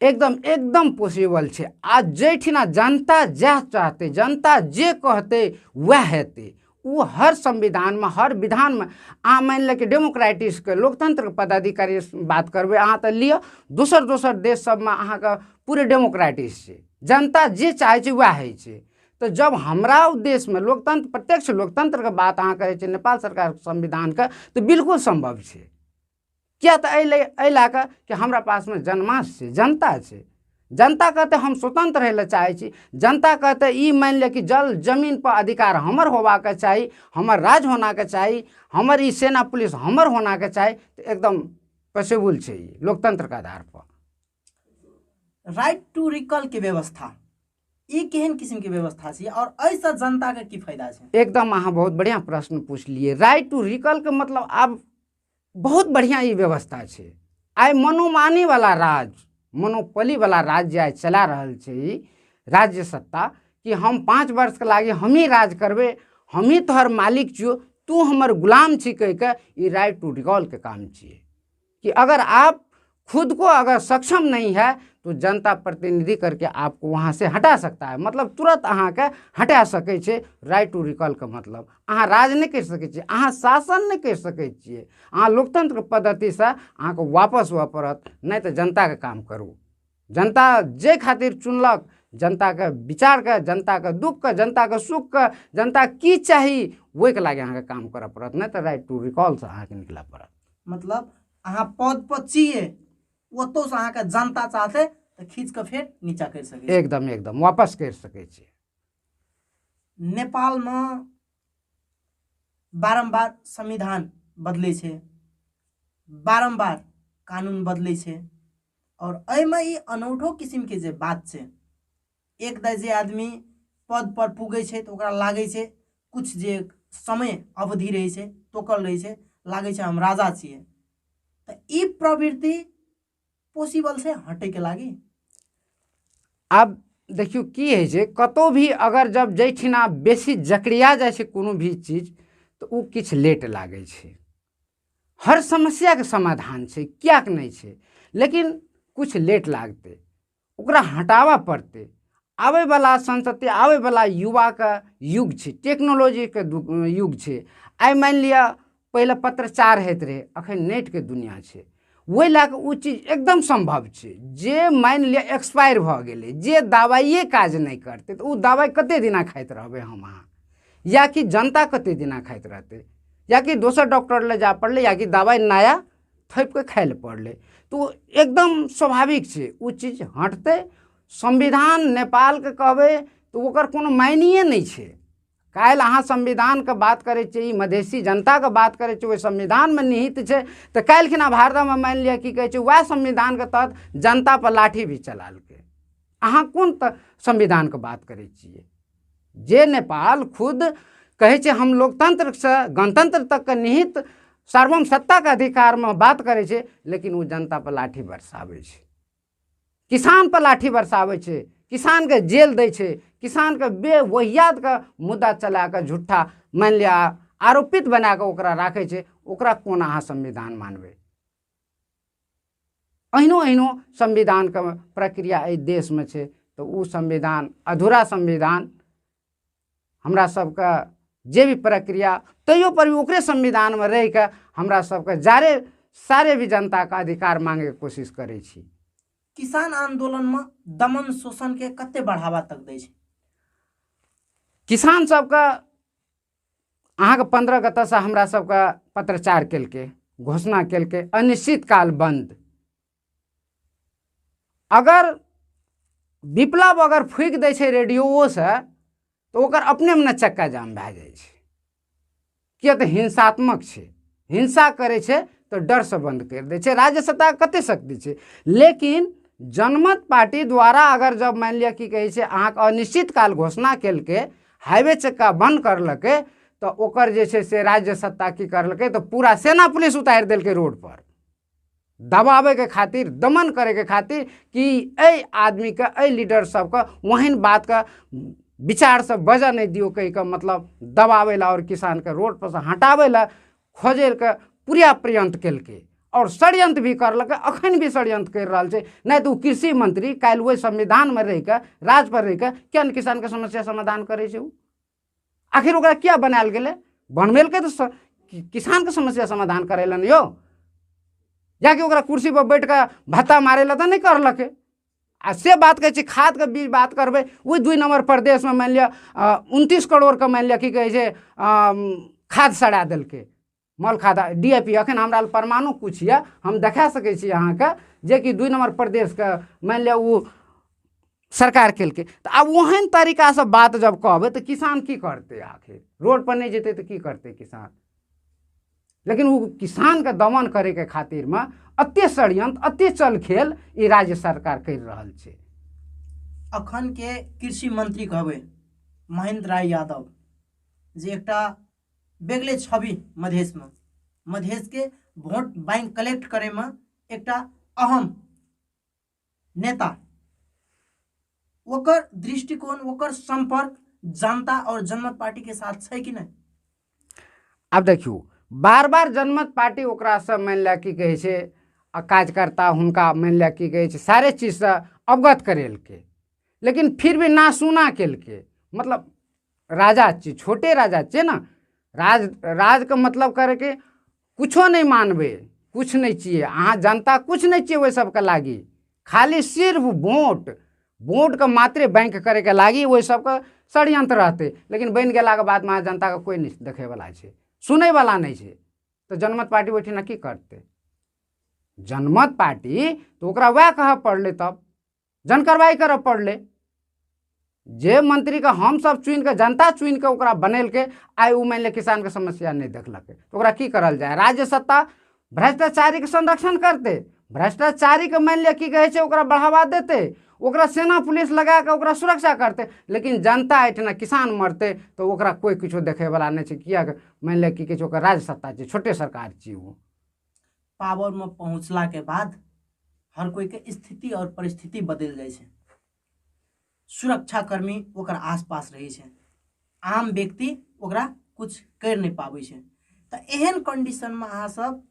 एकदम एकदम पॉसिबल छै। आ जाहिठिना जनता जएह चाहतै, जनता जे कहतै वएह हेतै। ओ हर संविधानमे हर विधानमे अहाँ मानि लिअ कि डेमोक्रेटिक्सके लोकतंत्रके पदाधिकारी बात करबै अहाँ तऽ लिअ, दोसर दोसर देश सबमे अहाँके पूरे डेमोक्रेटिक्स छै, जनता जे चाहै छै वएह होइ छै। तऽ जब हमरा देशमे लोकतंत्र प्रत्यक्ष लोकतंत्रके बात अहाँ करै छियै नेपाल सरकारके संविधानके, तऽ बिल्कुल सम्भव छै। किया तऽ एहि लए कऽ कि हमरा पासमे जनमास छै, जनता छै। जनता कहतै हम स्वतंत्र रहै लए चाहै छी, जनता कहतै ई मानि लिअ कि जल जमीन पर अधिकार हमर होबाक चाही, हमर राज होनाके चाही, हमर ई सेना पुलिस हमर होनाके चाही, तऽ एकदम पॉसिबल छै ई लोकतंत्रके आधार पर।
राइट टू रिकॉल के व्यवस्था ई केहन किस्म के व्यवस्था छै और एहिसँ जनता के की फायदा छै?
एकदम अहाँ बहुत बढ़िया प्रश्न पूछलिए। राइट टू रिकॉल के मतलब आब बहुत बढ़िया ई व्यवस्था छै। आइ मनोमानी वाला राज, मोनोपोली वाला राज्य आइ चला रहल छै ई राज्य सत्ता कि हम 5 वर्ष के लागि हमही राज करबै, हमही तोहर मालिक छियौ, तू हमर गुलाम छी कहि के ई राइट टू रिकॉल के काम छियै कि अगर आप खुद को अगर सक्षम नहीं है तो जनता प्रतिनिधि करके आपको वहाँ से हटा सकता है। मतलब तुरंत अहाँ के हटा सकै छै। राइट टू रिकॉल के मतलब अहाँ राज नहीं कर सकै छियै, अहाँ शासन नहीं कर सकै छियै, अहाँ लोकतंत्र पद्धतिसँ अहाँके वापस हुअ पड़त, नहीं तऽ जनताके काम करू। जनता जे खातिर चुनलक, जनताके विचारके, जनताके दुःखके, जनताके सुखके, जनता की चाही ओहिके लागि अहाँके काम करऽ पड़त, नहीं तऽ राइट टू रिकॉलसँ अहाँके निकलऽ पड़त।
मतलब अहाँ पद पर छियै, ओतौसँ अहाँके जनता चाहतै तऽ खींच कऽ फेर नीचा करि सकै छी।
एकदम एकदम वापस करि सकै छी।
नेपालमे बारम्बार संविधान बदलै छै, बारम्बार कानून बदलै छै और एहिमे ई अनूठो किसिमके जे बात छै, एक दाइ जे आदमी पद पर पुगै छै तऽ ओकरा लागै छै कुछ जे समय अवधि रहै छै, तोकल रहै छै, लागै छै हम राजा छियै। तऽ ई प्रवृत्ति पॉसिबल छै हटैके लागि?
आब देखियौ की होइ छै, कतौ भी अगर जब जाहिठिना बेसी जकड़िया जाइ छै कोनो भी चीज तऽ ओ किछु लेट लागै छै। हर समस्याके समाधान छै, किएक नहि छै, लेकिन किछु लेट लागतै, ओकरा हटाबऽ पड़तै। आबैवला संसति, आबैवला युवाके युग छै, टेक्नोलॉजीके युग छै। आइ मानि लिअ पहिले पत्रचार होइत रहै, अखन नेटके दुनिया छै, ओहि लए कऽ ओ चीज एकदम सम्भव छै। जे मानि लिअ एक्सपायर भऽ गेलै, जे दवाइए काज नहि करतै तऽ ओ दवाइ कते दिना खाइत रहबै हम अहाँ, या कि जनता कते दिना खाइत रहतै, या कि दोसर डॉक्टर लग जाय पड़लै, या कि दवाइ नया थोपि कऽ खाइ लए पड़लै, तऽ ओ एकदम स्वाभाविक छै ओ चीज हटतै। संविधान नेपालके कहबै तऽ ओकर कोनो मायनिए नहि छै। काल्हि अहाँ संविधानके बात करै छियै, ई मधेसी जनताके बात करै छियै, ओहि संविधानमे निहित छै, तऽ काल्हिखिना भारतमे मानि लिअ की कहै छै, वएह संविधानके तहत जनता पर लाठी भी चलालकै। अहाँ कोन संविधानके बात करै छियै? जे नेपाल खुद कहै छै हम लोकतंत्रसँ गणतंत्र तकके निहित सार्वभौम सत्ताके अधिकारमे बात करै छै, लेकिन ओ जनता पर लाठी बरसाबै छै, किसान पर लाठी बरसाबै छै, किसानके जेल दै छै, किसानके बेवहियातके मुद्दा चला कऽ झूठा मानि लिअ आरोपित बना कऽ ओकरा राखै छै। ओकरा कोन अहाँ संविधान मानबै? अहिनो अहिनो संविधानके प्रक्रिया एहि देशमे छै, तऽ ओ संविधान अधूरा संविधान हमरा सबके जे भी प्रक्रिया तैयो पर भी ओकरे संविधानमे रहिके हमरा सबके जारे सारे भी जनताके अधिकार मांगेके कोशिश करै छी।
किसान आंदोलनमे दमन शोषणके कते बढ़ावा तक दै छै?
किसान सबके अहाँके 15 गतसँ हमरा सबके पत्रचार केलकै, घोषणा केलकै अनिश्चित काल बंद। अगर विप्लव अगर फूकि दै छै रेडियोसँ तऽ ओकर अपनेमे ने चक्का जाम भए जाइ छै, किया तऽ हिंसात्मक छै, हिंसा करै छै तऽ डरसँ बंद करि दै छै। राज्य सत्ता कते शक्ति छै, लेकिन जनमत पार्टी द्वारा अगर जब मानि लिअ की कहै छै अहाँके अनिश्चित काल घोषणा केलकै, हाईवे चक्का बंद करलकै, तऽ ओकर जे छै से राज्य सत्ता की करलकै तऽ पूरा सेना पुलिस उतारि देलकै रोड पर, दबाबैके खातिर, दमन करैके खातिर कि एहि आदमीके, एहि लीडर सबके ओहन बातके विचारसँ बजऽ नहि दियौ कहि कऽ मतलब दबाबै लए और किसानके रोड पर से हटाबै लए खोजैके पूरा प्रयत्न केलकै और षड्यंत्र भी करलकै, अखन भी षड्यंत्र करि रहल छै। नहि तऽ ओ कृषि मंत्री काल्हि ओहि संविधानमे रहिके, राज पर रहिके किया नहि किसानके समस्या समाधान करै छै? ओ आखिर ओकरा किया बनायल गेलै? बनबेलकै तऽ किसानके समस्या समाधान करै लए ने यौ, या कि ओकरा कुर्सी पर बैठ कऽ भत्ता मारै लए तऽ नहि करलकै। आ से बात कहै छी, खादके बीज बात करबै, ओहि 2 नम्बर प्रदेशमे मानि लिअ 29 करोड़के मानि लिअ की कहै छै खाद सड़ा देलकै, मल खाद DAP। अखन हमरा लग परमाणु कुछ यऽ, हम देखा सकै छी अहाँके जेकि 2 नम्बर प्रदेशके मानि लिअ ओ सरकार केलकै। तऽ आब ओहन तरीकासँ बात जब कहबै तऽ किसान की करतै? आखिर रोड पर नहि जेतै तऽ की करतै किसान? लेकिन ओ किसानके दमन करैके खातिरमे एते षड्यंत्र, एते चल खेल ई राज्य सरकार करि रहल छै।
अखन के कृषि मंत्री कहबै महेंद्र राय यादव, जे एकटा बेगले छवि मधेशमे, मधेशके वोट बैंक कलेक्ट करैमे एकटा अहम नेता, ओकर दृष्टिकोण, ओकर संपर्क जनता और जनमत पार्टी के साथ छै कि नहि?
आब देखियौ, बार बार जनमत पार्टी ओकरासँ मानि लिअ की कहै छै आ कार्यकर्ता हुनका मानि लिअ की कहै छै सारे चीजसँ अवगत करेलकै, लेकिन फिर भी ना सुना केलकै। मतलब राजा छियै, छोटे राजा छियै ने, राजके मतलब करैके कुछो नहि मानबै, कुछ नहि छियै अहाँ जनता, कुछ नहि छियै ओहि सबके लागि, खाली सिर्फ वोट, वोटके मात्रे बैंक करैके लागि ओहि सबके षड्यंत्र रहतै। लेकिन बनि गेलाके बादमे अहाँ जनताके कोइ नहि देखैवला छै, सुनैवला नहि छै, तऽ जनमत पार्टी ओहिठिना की करतै? जनमत पार्टी तऽ ओकरा वएह कहऽ पड़लै, तब जनकारवाइ करऽ पड़लै। जे मंत्रीके हमसब चुनिके, जनता चुनिके ओकरा बनेलकै, आइ ओ मानि लिअ किसानके समस्या नहि देखलकै, तऽ ओकरा की करल जाय? राज्य सत्ता भ्रष्टाचारीके संरक्षण करतै, भ्रष्टाचारीके मानि लिअ की कहै छै ओकरा बढ़ावा देतै, ओकरा सेना पुलिस लगाके ओकरा सुरक्षा करतै, लेकिन जनता एहिठिना किसान मरतै तऽ ओकरा कोइ किछो देखैवला नहि छै। किएक मानि लिअ की कहै छै ओकर राज्य सत्ता छै, छोटे सरकार छियै ओ।
पावर में पहुँचला के बाद हर कोई के स्थिति और परिस्थिति बदलि जाइ छै। सुरक्षाकर्मी ओकर आसपास रहै छै, आम व्यक्ति ओकरा कुछ करि नहि पाबै छै। तऽ एहन कंडीशनमे अहाँ सब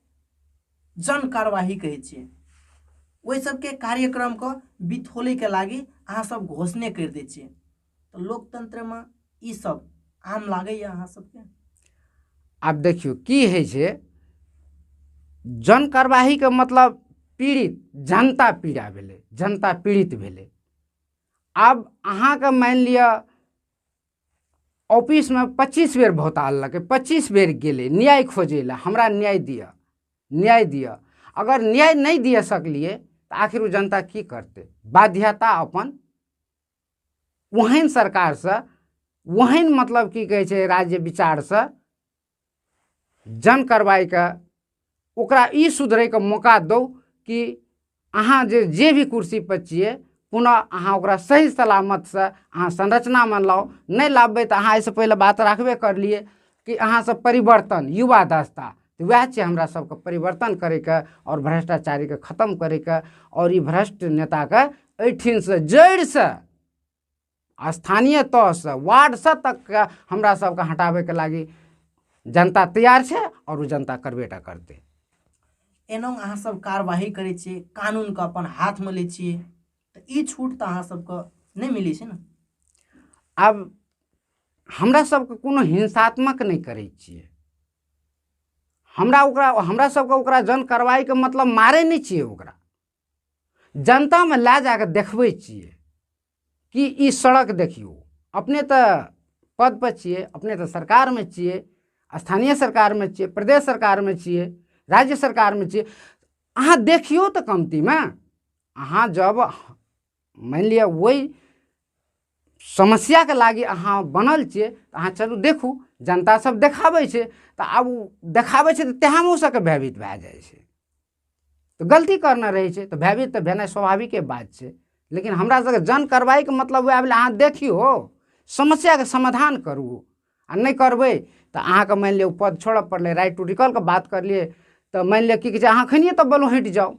जन कार्यवाही कहै छियै, ओहि सबके कार्यक्रमके बिथोलैके लागि अहाँ सब घोषणे करि दै छियै। तऽ लोकतंत्रमे ई सब आम लागैए अहाँ सबके?
आब देखियौ की होइ छै, जन कार्यवाहीके मतलब पीड़ित जनता पीड़ा भेलै, जनता पीड़ित भेलै। आब अहाँके मानि लिअ ऑफिसमे 25 बेर भोता लेलकै, 25 बेर गेलै न्याय खोजै लए, हमरा न्याय दिअ, न्याय दिअ। अगर न्याय नहि दिअ सकलियै तऽ आखिर ओ जनता की करतै? बाध्यता अपन ओहन सरकारसँ, ओहन मतलब की कहै छै राज्य विचारसँ जन कार्रवाइके ओकरा ई सुधरैके मौका दौ कि अहाँ जे जे भी कुर्सीपर छियै पुनः अहाँ ओकरा सही सलामतसँ अहाँ संरचनामे लाउ। नहि लाबबै तऽ अहाँ एहिसँ पहिले बात राखबे करलियै कि अहाँ सब परिवर्तन युवा दस्ता, तऽ वएह छै हमरा सबके परिवर्तन करैके आओर भ्रष्टाचारीके खतम करैके आओर ई भ्रष्ट नेताके एहिठिनसँ जड़िसँ स्थानीय तहसँ वार्डसँ तकके हमरा सबके हटाबैके लागि जनता तैयार छै आओर ओ जनता करबे टा करतै।
एना अहाँ सब कार्यवाही करै छियै, कानूनके अपन हाथमे लै छियै, तऽ ई छूट तऽ अहाँ सबके नहि मिलै छै ने?
आब हमरा सबके कोनो हिंसात्मक नहि करै छियै, हमरा सबके ओकरा जन कार्रवाईके मतलब मारै नहि छियै, ओकरा जनतामे लए जाकऽ देखबै छियै कि ई सड़क देखियौ, अपने तऽ पद पर छियै, अपने तऽ सरकारमे छियै, स्थानीय सरकारमे छियै, प्रदेश सरकारमे छियै, राज्य सरकारमे छियै, अहाँ देखियौ तऽ कमतीमे अहाँ जब मानि लिअ ओहि समस्याके लागि अहाँ बनल छियै तऽ अहाँ चलू देखू, जनता सब देखाबै छै तऽ आब ओ देखाबै छै तऽ तेहमे ओ सबके भयभीत भए जाइ छै, तऽ गलती करने रहै छै तऽ भयभीत तऽ भेनाइ स्वाभाविके बात छै। लेकिन हमरा सबके जन कार्रवाइके मतलब वएह भेलै अहाँ देखियौ, समस्याके समाधान करू, आ नहि करबै तऽ अहाँके मानि लिअ ओ पद छोड़ऽ पड़लै। राइट टू रिकॉलके बात करलियै तऽ मानि लिअ की कहै छै अहाँ खनिए तऽ बोलू हटि जाउ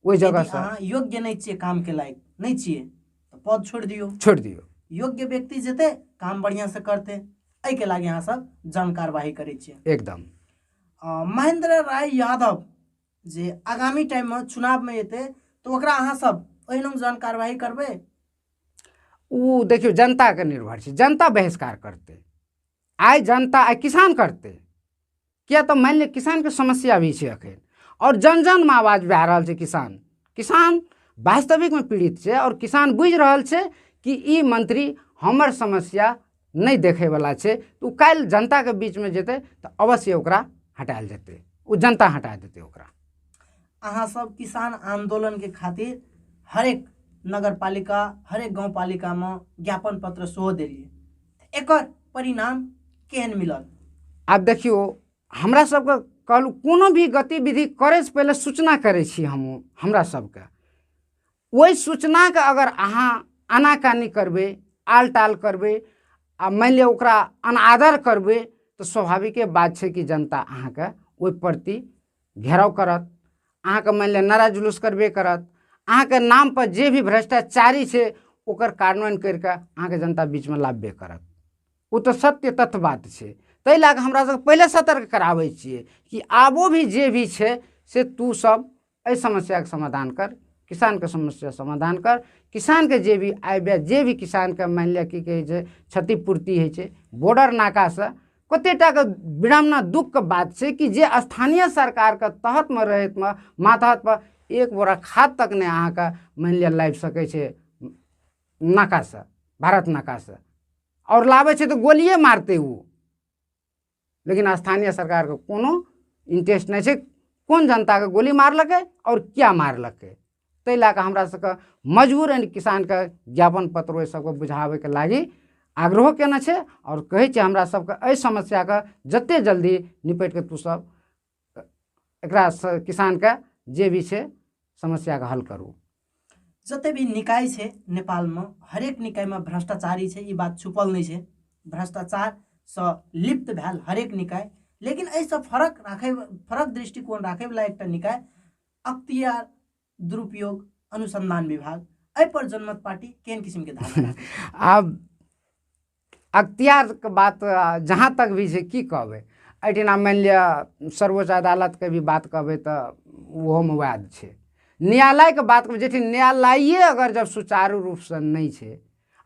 ओहि जगहसँ।
अहाँ योग्य नहि छियै, कामके लायक नहि छियै तऽ पद छोड़ि दियौ,
छोड़ि दियौ।
योग्य व्यक्ति जेतै काम बढ़िआँसँ करतै, एहिके लागि अहाँ सब जन कार्यवाही करै छियै।
एकदम।
महेंद्र राय यादव जे आगामी टाइममे चुनावमे एतै तऽ ओकरा अहाँ सब ओहिना जन कार्यवाही करबै?
ओ देखियौ जनताके निर्भर छै, जनता बहिष्कार करतै, आइ जनता आइ किसान करतै, किया तऽ मानि लिअ किसानके समस्या भी छै अखन आओर जन जनमे आवाज भए रहल छै। किसान किसान वास्तविकमे पीड़ित छै आओर किसान बुझि रहल छै कि ई मंत्री हमर समस्या नहि देखैवला छै, तऽ ओ काल्हि जनताके बीचमे जेतै तऽ अवश्य ओकरा हटायल जेतै, ओ जनता हटा देतै ओकरा।
अहाँ सब किसान आंदोलनके खातिर हरेक नगरपालिका हरेक गाउँपालिकामे ज्ञापन पत्र सेहो देलियै, एकर परिणाम केहन मिलल?
आब देखियौ हमरा सबके कहलहुँ कोनो भी गतिविधि करैसँ पहिले सूचना करै छी हम। हमरा सबके ओहि सूचनाके अगर अहाँ आनाकानी करबै, आल टाल करबै आ मानि लिअ ओकरा अनादर करबै, तऽ स्वाभाविके बात छै कि जनता अहाँके ओहि प्रति घेराव करत, अहाँके मानि लिअ नारा जुलूस करबे करत, अहाँके नामपर जे भी भ्रष्टाचारी छै ओकर कार्यान्वयन करि कऽ अहाँके जनता बीचमे लाबबे करत। ओ तऽ सत्य तथ्य बात छै। ताहि लए कऽ हमरा सबके पहिले सतर्क कराबै छियै कि आबो भी जे भी छै से तू सब एहि समस्याके समाधान कर, किसानके समस्या समाधान कर, किसानके जे भी आय व्यय जे भी किसानके मानि लिअ की कहै छै क्षतिपूर्ति होइ छै बॉर्डर नाकासँ। कते टाके विडम्बना दुःखके बात छै कि जे स्थानीय सरकारके तहतमे रहैतमे मातहतपर एक बोरा खाद तक नहि अहाँके मानि लिअ लाबि सकै छै नाकासँ, भारत नाकासँ, आओर लाबै छै तऽ गोलिए मारतै ओ। लेकिन स्थानीय सरकारके कोनो इंटरेस्ट नहि छै कोन जनताके गोली मारलकै आओर किया मारलकै। ताहि लए कऽ हमरा सबके मजबूरन किसानके ज्ञापन पत्र ओहि सबके बुझाबैके लागि आग्रहो केने छै आओर कहै छै हमरा सबके एहि समस्याके जते जल्दी निपटि कऽ तू सब एकरा किसानके जे भी छै समस्याके हल करू।
जते भी निकाय छै नेपालमे, हरेक निकायमे भ्रष्टाचारी छै, ई बात छुपल नहि छै। भ्रष्टाचारसँ लिप्त भेल हरेक निकाय, लेकिन एहिसँ फरक राखै, फरक दृष्टिकोण राखैवला एकटा निकाय अख्तियार दुरुपयोग अनुसन्धान विभाग, एहिपर जनमत पार्टी केहन किसिमके धारणा?
आब अख्तियारके बात जहाँ तक भी छै की कहबै, एहिठिना मानि लिअ सर्वोच्च अदालतके भी बात कहबै तऽ ओहोमे वएह छै। न्यायालयके बात कहबै, जेठिन न्यायालये अगर जब सुचारू रूपसँ नहि छै,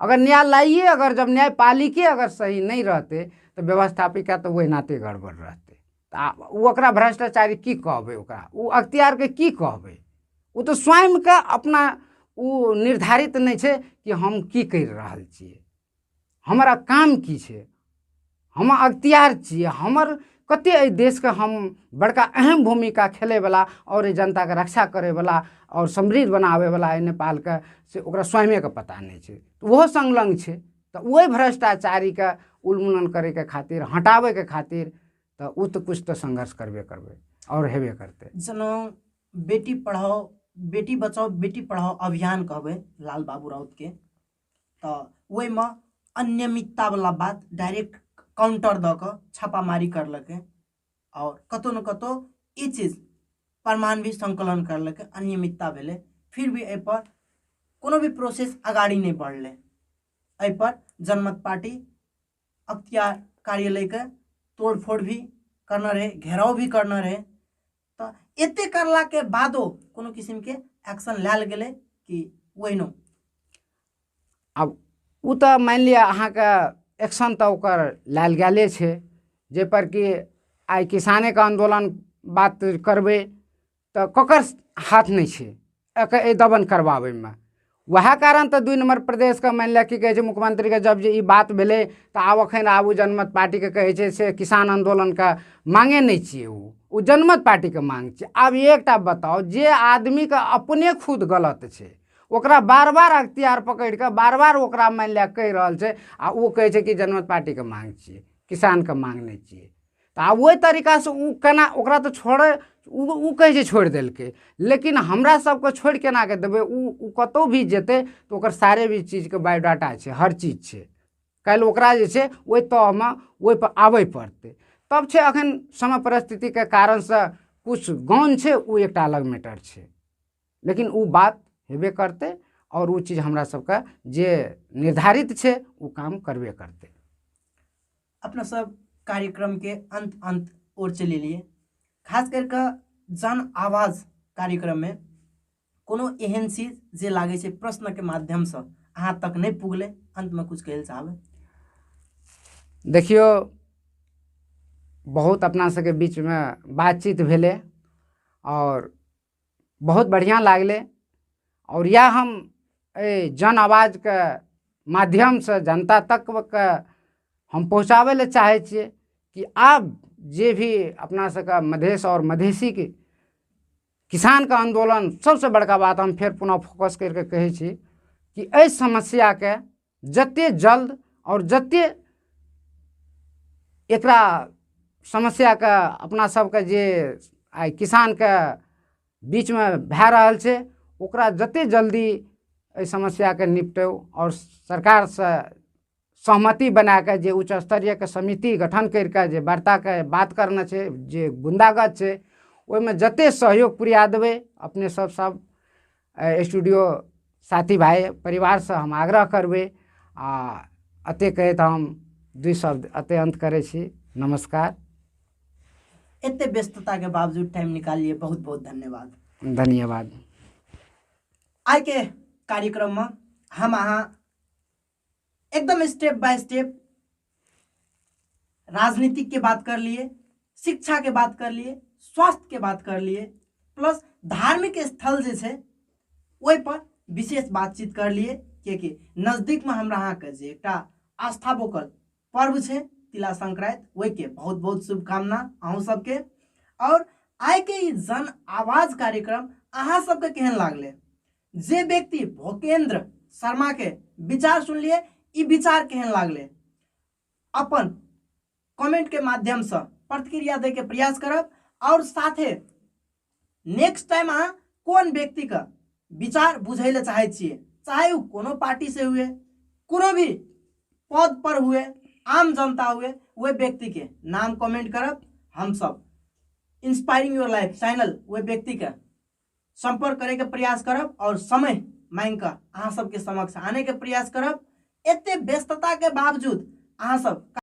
अगर न्यायालये अगर जब न्यायपालिके अगर सही नहि रहतै तऽ व्यवस्थापिका तऽ ओहि नाते गड़बड़ रहतै। तऽ ओ ओकरा भ्रष्टाचारी की कहबै, ओकरा ओ अख्तियारके की कहबै? ओ तऽ स्वयंके अपना ओ निर्धारित नहि छै कि हम की करि रहल छियै, हमरा काम की छै, हम अख्तियार छियै, हमर कते एहि देशके हम बड़का अहम भूमिका खेलैवला आओर एहि जनताके रक्षा करैवला आओर समृद्ध बनाबैवला एहि नेपालके, से ओकरा स्वयंके पता नहि छै। ओहो संलग्न छै। तऽ ओहि भ्रष्टाचारीके उन्मूलन करैके खातिर, हटाबैके खातिर तऽ ओ तऽ किछु तऽ संघर्ष करबे करबै आओर हेबे करतै।
जेना बेटी पढ़ाओ बेटी बचाओ बेटी पढ़ाओ अभियान कहबै लाल बाबू राउतके, तऽ ओहिमे अनियमिततावला बात डायरेक्ट काउंटर दऽ कऽ छापामारी करलकै आओर कतहु ने कतहु ई चीज प्रमाण भी संकलन करलकै, अनियमितता भेलै, फिर भी एहिपर कोनो भी प्रोसेस अगाड़ी नहि बढ़लै। एहिपर जनमत पार्टी अख्तियार कार्यालयके तोड़फोड़ भी करने रहै, घेराव भी करने रहै, तऽ एते करलाके बादो कोनो किसिमके एक्शन लायल गेलै कि ओहिनो?
आब ओ तऽ मानि लिअ अहाँके एक्शन तऽ ओकर लायल गेले छै, जाहिपर कि आइ किसानेके आन्दोलन बात करबै तऽ ककर हाथ नहि छै एकर एहि दमन करबाबैमे। वएह कारण तऽ 2 नम्बर प्रदेशके मानि लिअ की कहै छै मुख्यमंत्रीके जब जे ई बात भेलै तऽ आब एखन आब ओ जनमत पार्टीके कहै छै से किसान आन्दोलनके माँगे नहि छियै, ओ जनमत पार्टीके माँग छियै। आब एकटा बताउ, जे आदमीके अपने खुद गलत छै ओकरा बार बार अख्तियार पकड़ि कऽ बार बार ओकरा मानि लिअ कहि रहल छै आ ओ कहै छै कि जनमत पार्टीके माँग छियै, किसानके माँग नहि छियै। तऽ आब ओहि तरीकासँ ओ केना ओकरा तऽ छोड़ै, ओ कहै छै छोड़ि देलकै, लेकिन हमरा सबके छोड़ि केना कऽ देबै? ओ कतहु भी जेतै तऽ ओकर सारे भी चीजके बायोडाटा छै, हर चीज छै। काल्हि ओकरा जे छै ओहि तहमे ओहिपर आबय पड़तै। तब छै एखन समय परिस्थितिके कारणसँ किछु गौण छै, ओ एकटा अलग मैटर छै, लेकिन ओ बात हेबे करतै आओर ओ चीज हमरा सबके जे निर्धारित छै ओ काम करबे करतै।
अपना सब कार्यक्रम के अंत अंत ओर चलि एलियै, खास करि कऽ जन आवाज कार्यक्रम में कोनो एहन चीज जे लागै छै प्रश्न के माध्यम से अहाँ तक नहि पुगलै, अंत में कुछ कहै लए चाहबै?
देखियौ, बहुत अपना सबके बीचमे बातचीत भेलै आओर बहुत बढ़िआँ लागलै, आओर इएह हम एहि जन आवाजके माध्यमसँ जनता तकके हम पहुँचाबै लए चाहै छियै कि आब जे भी अपना सबके मधेश आओर मधेशीके किसानके आन्दोलन, सबसँ बड़का बात हम फेर पुनः फोकस करिके कहै छी कि एहि समस्याके जते जल्द आओर जते एकरा समस्याके अपना सबके जे आइ किसानके बीचमे भए रहल छै, ओकरा जते जल्दी एहि समस्याके निपटौ आओर सरकारसँ सहमति बनाके जे उच्च स्तरीयके समिति गठन करिके जे वार्ताके बात करना छै, जे बुन्दागत छै, ओहिमे जते सहयोग पुरिया देबै अपने सब सब स्टूडियो साथी भाइ परिवारसँ हम आग्रह करबै। आ एते कहैत हम दुइ शब्द एते अन्त करै छी। नमस्कार।
एते व्यस्तता के बावजूद टाइम निकालिए, बहुत बहुत धन्यवाद।
धन्यवाद।
आइ के कार्यक्रम में हम अहाँ एकदम स्टेप बाय स्टेप राजनीतिक के बात कर लिए, शिक्षा के बात कर लिए, स्वास्थ्य के बात कर लिए, प्लस धार्मिक स्थल जे छै ओहि पर विशेष बातचीत कर लिए, कियाकि नजदीक में हमरा अहाँके जे एकटा आस्था बोकल पर्व छै तिला संक्रांति, ओहिके बहुत बहुत शुभकामना अहूँ सबके। और आइ के ई जन आवाज कार्यक्रम अहाँ सबके केहन लागलै? जे व्यक्ति भोकेंद्र शर्मा के विचार सुनलिए, ई विचार केहन लागलै? अपन कमेंट के माध्यम से प्रतिक्रिया दे के प्रयास करब। और साथे नेक्स्ट टाइम अहाँ कोन व्यक्ति के विचार बुझै ले चाहै छियै, चाहे ओ कोनो पार्टी से हुए, कोनो भी पद पर हुए, आम जनता हुए, वह व्यक्ति के नाम कमेंट करब। हम सब इंस्पायरिंग your life channel वह व्यक्ति के संपर्क करे के प्रयास करब और समय मांग के अहाँ सबके समक्ष आने के प्रयास करब। एते व्यस्तता के बावजूद अहाँ सब